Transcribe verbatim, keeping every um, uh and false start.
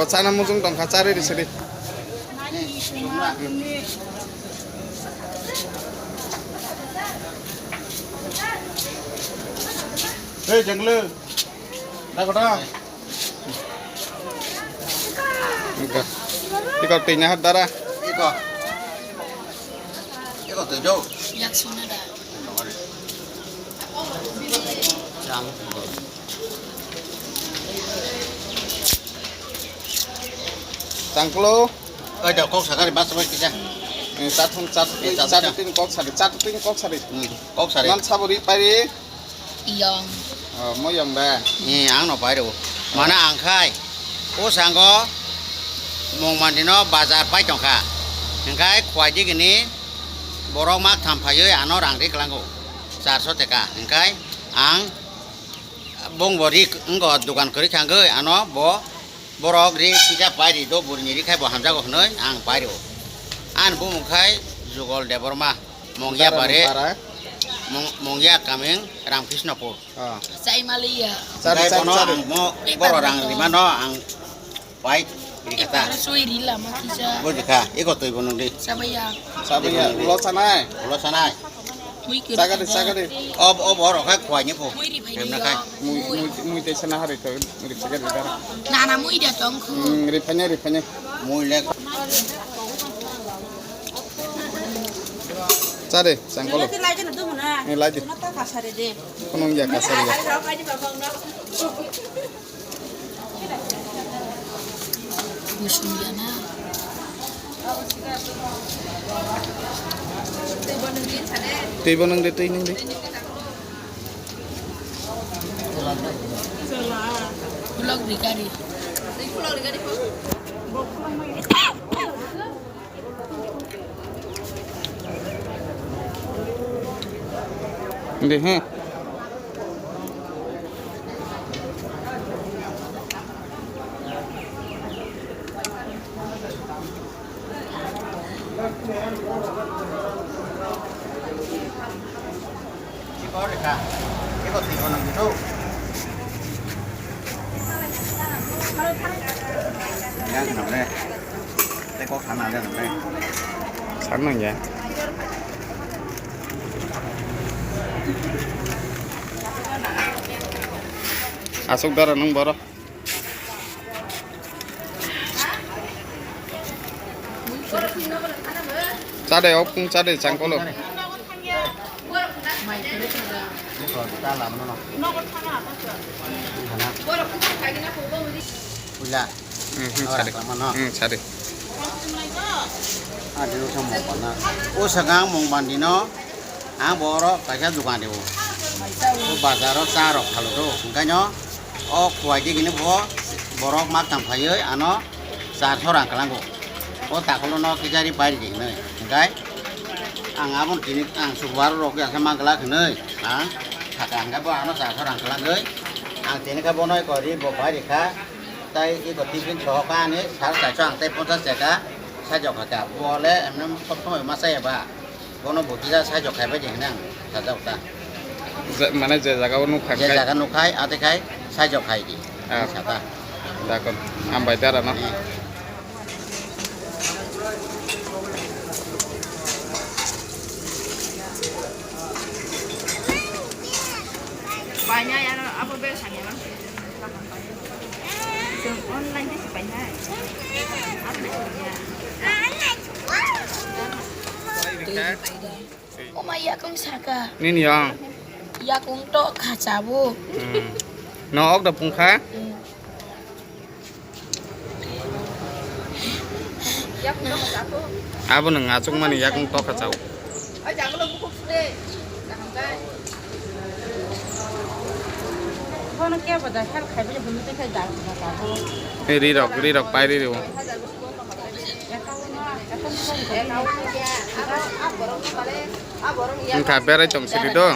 Chana mujung tongkha, charwi rw sidi. Hey, Janglu. Iko. Iko twi nahar dara. Iko. Iko twi jo. Yak suna da. Tangklo. Oi da kok sakari bas bai kisa. Eh, chat thung chat, eh, chat chat thung. Tin kok sari, chat tin kok sari. Hmm, kok sari. Nam saburi pari. Iyong. Oh, mo yong da. Eh, ang no pai ro. Mana ang khai. O sango mong mandi no bazar pai tong kha. Hingkai khwai di gini borok mak tham phaiwi ano rang ri klango. Charso teka. Hingkai ang bong bo ri wngko dukan kwrwi thangwi ano bo borok ri kisa pai ri do burini ri khai bo hamjago hwnwi ang pai ro. Ang bumung khai Jugol Debbarma. Mongya Dara bare, Mongpara. Mong-, Mongya kameng Ramkrishnapur. Ah. Chai maliya. Chari, Chari, chari, bono chari. Ang mo, boro rang lima no ang pai ri kata. Sui ri lama kisa. Bo dikha, iko twi bono di. Sabaya. Sabaya, ulo sanai. Ulo sanai. Mui kiri Sagari, kata. Sagari. Ob, ob, oro khai khwai ni pho. Mui ri phai Remna ni khai. Yo. Mui, mui, mui te sana hari to, ri sagari dara. Nana mui da tong khu. Hmm, ri phai ni, ri phai ni. Mui le. Chade, sangkolo. Ni lai de. Ni lai de. Kono ya kasar ya. Musuh ya na. Tei bo nang de, tei nang de. Vlog di kari. Hindi, he. Yang kenapa? Tei kok sana aja nang. Sana ya. Asuk dara nung boro. Chade, opung chade, changkolo. Puila. Hmm, hmm, Ora chade. Sama no. Hmm, chade. Adi no sama pana. O sagang mong bandi no. Ang borok kaisa dukan rio. O bazar o cha rok phalo do. Hingkai no o khwai di gini bo borok mak tang phaiwi ano charso rang kwlango. O takolo no kisa ri pai di hinwi. Hingkai ang abo tini ang sukwar rok ya khe mang kwlak hinwi. Ang thaka hingkai bo ano charso rang kwlangwi. Ang tini khe bono eko ri bo pai ri kha. Tai eko tiffin sohokha ani sar charso ang tai ponchas taka sajok kha. Bo le emne sob somoi ma chaya ba. Bono bo kisa saijo khaibai de hinang sajak ta. Je, mane je jaga o nukha je khai. Jaga nukhai, ate khai saijo khai di. Ah. Sata. Dakon. Hambai dara no. Eh. Banya ya no, apa bel sanya bang? Chwng online tei se painai. Aro nai painai. Twi paida. Oma yakung saka. Nini yang. Yakung to khachabu. Hmm. No ok da pungkha. Hmm. Abo nwng achukmani yakung tokha chao. Rirok, rirok pai rirok. Wngkha berai tong sidi do.